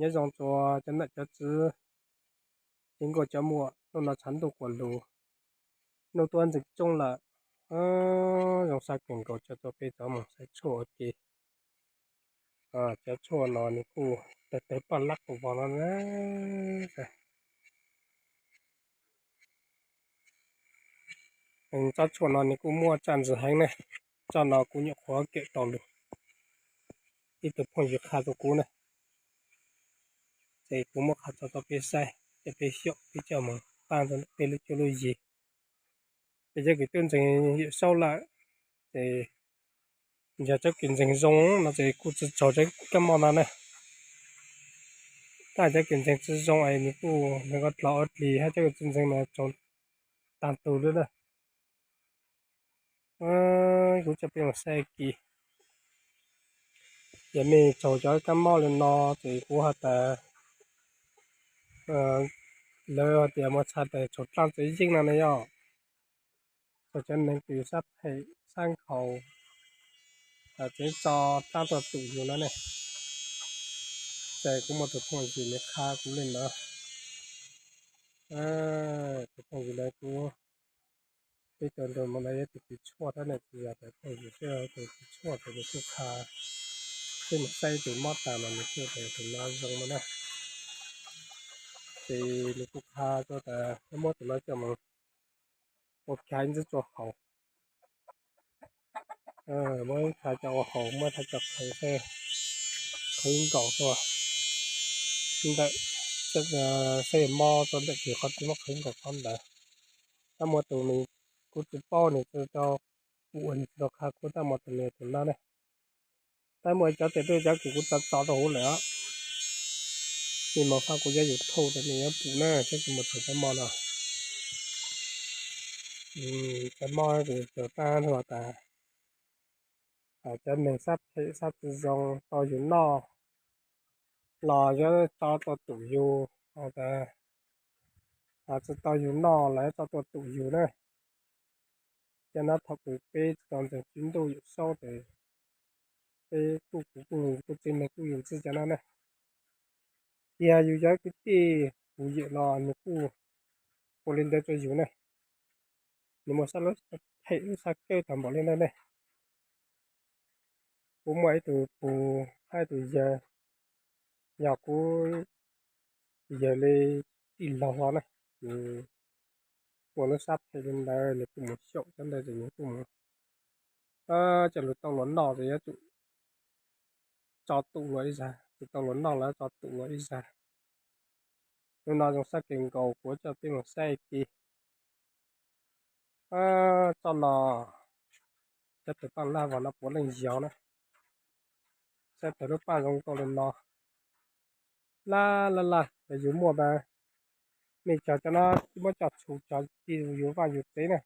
Nyob zoo rua cov nam cov txiv, tsev nkauj cov muam, nub no tshav ntuj quas lug, nub tuab ntxeeg coob lawm. Zoo sab kawg nkaus tso rua peb tau moog saib tshuaj ua ke. Cov tshuaj no nwg kuj tawg tawg paj lab quas vog no na. Tsob tshuaj no nwg kuj muaj tsaj ntxwv heev na. Tsob no kuv nyuam qhuav kawm tau lug, ib tug phooj ywg qha rua kuv na, ces kuv muab qha tso rua peb saib, ces peb xyaum peb coj moog paaj rua peb lub cuab lub yig. Ces cov kwv tij ntseeg Yawm Saub lawm, ces yog cov kws ntseeg zoo no ces kuj tsi tsaug cov kab mob no na. Tab cov kws ntseeg tsi zoo es nws kuj nws ko dlov ua dlig, hab cov kws tsi ntseeg mas tsaug taag tug lawm na. Kuv coj peb moog saib kis, yog mej tsaug cov kab mob le no ces kuv has tas lawv has tas muaj txha tas tsaug dlaab txav yeej no na yog. Txhua cov neeg kws sab phem sab nkhaus, tseev tso dlaab tuaj tum yug no ne. Ces kuv muaj tug phooj ywg nws qha kuv le no. Tug phooj ywg no kuv peb tau nrug moog no yog tug kws tshuaj hab ne, tsi yog tas phooj ywg, tug kws tshuaj ces nws kuj qha, peb moog saib tug mob tas mas nws kuj tas tug no zoo no na. Ces nws kuj qha rua tas muab tug no coj moog ua khav ntxiv rua haus. Muab khav coj ua haus, muab khav coj qhwv, qhwv nkaus rua ntawm, saib mob rua ntawm kws qhov twg muab qhwv nkaus qhov ntawd. Tab muaj tug nws, kuv tsi paub nws tsi tau, kuv ua nws tsi tau qha kuv, tab muaj tug nws tug no ne. Tab muaj cov tes tuj cov kws kuv tso tso rua huv lawm os. Mej moog fab kuv cov YouTube tas mej yuav pum na, saib kuv muaj txug cov mob no. Cov mob kws txug taab lug tas cov neeg sab phem sab tsi zoo tau yug noj los yuav tso tuaj tum yug, tas tsi tau yug noj los yuav tso tuaj tum yug na. Cov no thaum kws peb tsi tau ntseeg Tswv Ntuj Yawm Saub tes peb kuj, kuv kuj, kuv tsev neeg kuj yug ntxiv cov no na. Yog yug cov kwv tij puv ywm los nws kuj ua le ntawd rua yug ne. Nws muaj sab lub phem lub sab kawg tag npaum le ntawd ne. Kuv muaj ib tug puj hab ib tug yawg, yog kuv yawg le tij laug hlo na, nws ua lub sab phem le ntawd, nws kuj mus xyaum cov ntawd ces nws kuj mus coj lug tau luag noj ces yuav tsum tso tum luag ib zag, tsi tau luag noj los yuav tso tum luag ib zag. Hnub no zoo sab kawg nkaus, kuv coj peb mus saib kis. Tsob no, cov tug paaj lab vog no puav leej yog na. Saib tawg lub paaj zoo nkauj le no. Laj laj laj, yog yug muaj mas mej cog cov no muab coj txhum cog ci yug vaaj yug tsev na.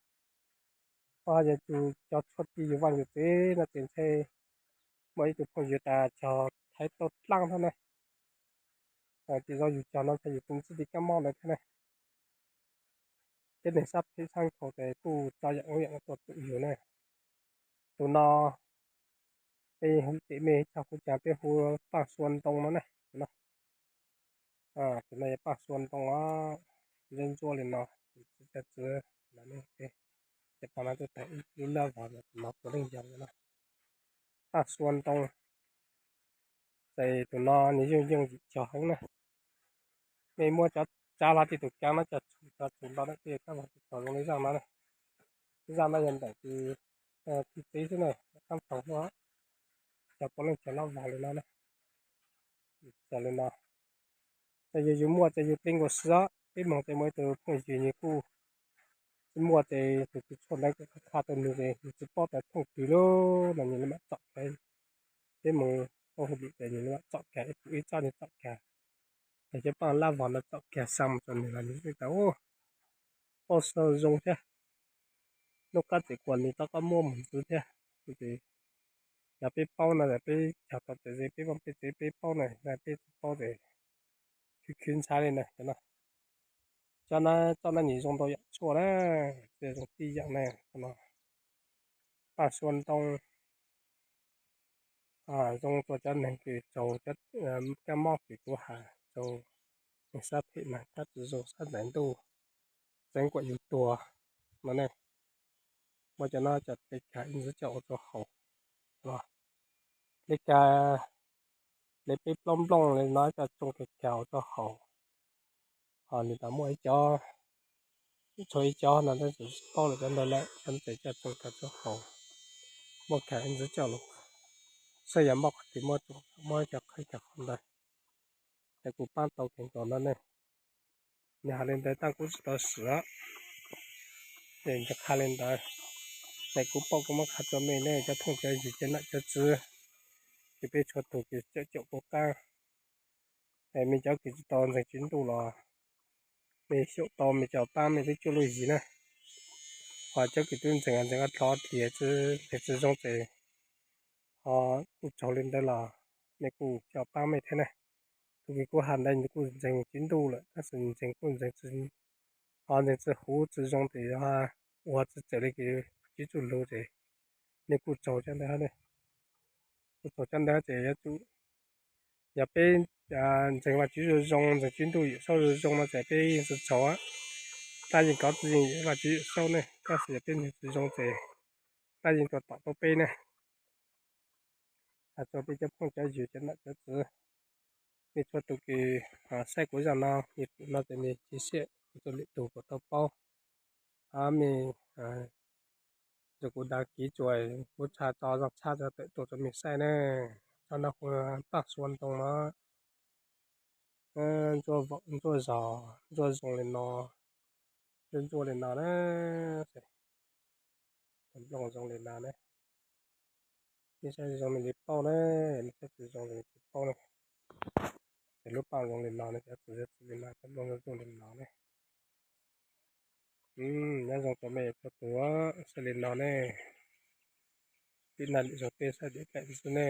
Ho yog yug cog tshuaj ci yug vaaj yug tsev no ces ntshai muaj ib tug phooj ywg tas cog thaiv tau dlaab hab na. Ces yog yug cog no ntshai yug tsi ntsib tej kab mob ntawd thiab na. Cov neeg sab phem sab nkhaus tes kuj tso yaam ub yaam no tuaj tum yug na. Tug no peb hu tes mej cog kuv caag peb hu paaj sua ntoo no na. Tug no yog paaj sua ntoo os, ntsuab ntsuab le no, cov txwv, cov paaj no tuaj tag ib lub lab vog no puav leej yog no. Paaj sua ntoo, ces tug no nws yeej yooj yim cog heev na. Mej muab cov tsav hlo tej tug kaav no coj txhum cog txhum nto na, tej kab mob tsi txaus zoo le zaaj no na. Zaaj no yog ntawm kws thij tsev xwb na, kab txhum hlo, cog puav leej cog lab vog le no na. Cog le no, ces yog yug muaj ces yug dle nkaus xwb os. Peb moog tes muaj ib tug phooj ywg nws kuj tsi muaj ces tug kws tshuaj ntawd kuv qha rua nws ces nws tsi paub tas thooj twg lub no nws le maam txom kag. Peb moog ua hauj lwm ces nws le maam txom kag, ib pum ib tsob nws txom kag. Ces cov paaj lab vog no txom kag xaa mus rua nws los nws tas paub xav zoo thiab. Nub qab tseem kuas nws rov qab muab moog ntxiv thiab. Yog peb paub no peb cog tau txawm ze peb vaaj peb tsev peb paub na, peb tsi paub ces khwv khwv ntshaw le na. Cov no, tsob no nws zoo ntau yaam tshuaj na, zoo tib yaam na. Paaj sua ntoo, Zoo rua cov neeg kws tsaug kab mob kws kuv has, tsaug neeg sab phem mas kab tsi zoo sab ntaiv ntuj, txeev kuas yug tuag no ne. Muab cov no coj le kag ib ntxiv coj ua rua haus los, le kag le peb plaub nplooj le no coj tsoo kag kag ua rua haus. Ho nws tas muaj ib co, txhua ib co no tab sis tsis paub lawm cov ntawd lawm, cov ntawd coj tsoo kag rua haus. Muab kag ib ntxiv coj los, saib yog mob qhov twg muab tsoo, muab coj qhib coj qhov ntawd. Ces kuv paab tau kheev nkaus no ne. Nws has le ntawd tab kuv tsis tau swm os. Ces nws qha le ntawd, ces kuv paub kuv muab qha rua mej ne cov phooj cov ywg cov nam cov txiv, ces peb txhua tug kws caum caum kuv qaab, es mej cov kws tsis tau ntseeg tswv ntuj los mej xyaum tau mej coj paab mej tub cuab lub yig na. Ho cov kws twb ntseeg ntseeg dlhov dliag ntseeg tsi zoo ces ho kuj tsaug le ntawd los mej kuj coj paab mej thiab na. Tug kws kuj has ntawd nws kuj ntseeg tswv ntuj lawm tab sis ntseeg kuj ntseeg, ho ntseeg tsi huv tsi zoo tes ua tsi txawm le kws Vajtswv txuj lug ces nej kuj tsaug cov ntawd, kuj tsaug cov ntawd ces yuav tsum, yog peb ntseeg Vajtswv zoo zoo, ntseeg tswv ntuj Yawm Saub zoo zoo no ces peb yeej tsi tsaug, dlaab yeej kov tsi yeej Vajtswv Yawm Saub ne, tab sis yog peb ntseeg tsi zoo ces dlaab yeej tuaj tom tau peb ne. Has rua peb cov phooj cov ywg cov nam cov txiv, mej txhua tug kws saib kuv zaj no, no ces mej cia siab kuv txuj lwm tug kuas tau paub, mej txuj kuv dag kiv tsuas kuv tsa tso zog tshab tawm tuaj rua mej saib ne. Tso no hu Paj Xuav Ntoo no, ntsuab zog, ntsuab zoo le no, ntsuab ntsuab le no na, nplooj zoo le no ne. Mej saib zoo mej le paub ne, mej saib tsi zoo mej tsi paub ne. Ces lub paaj zoo le no ne, cov txwv txwv le no, cov nplooj zoo zoo le no ne. Nyob zoo rua mej txhua tus, saib le no ne. Tim naj lwm zaug peb saib diam kaim ntxiv ne.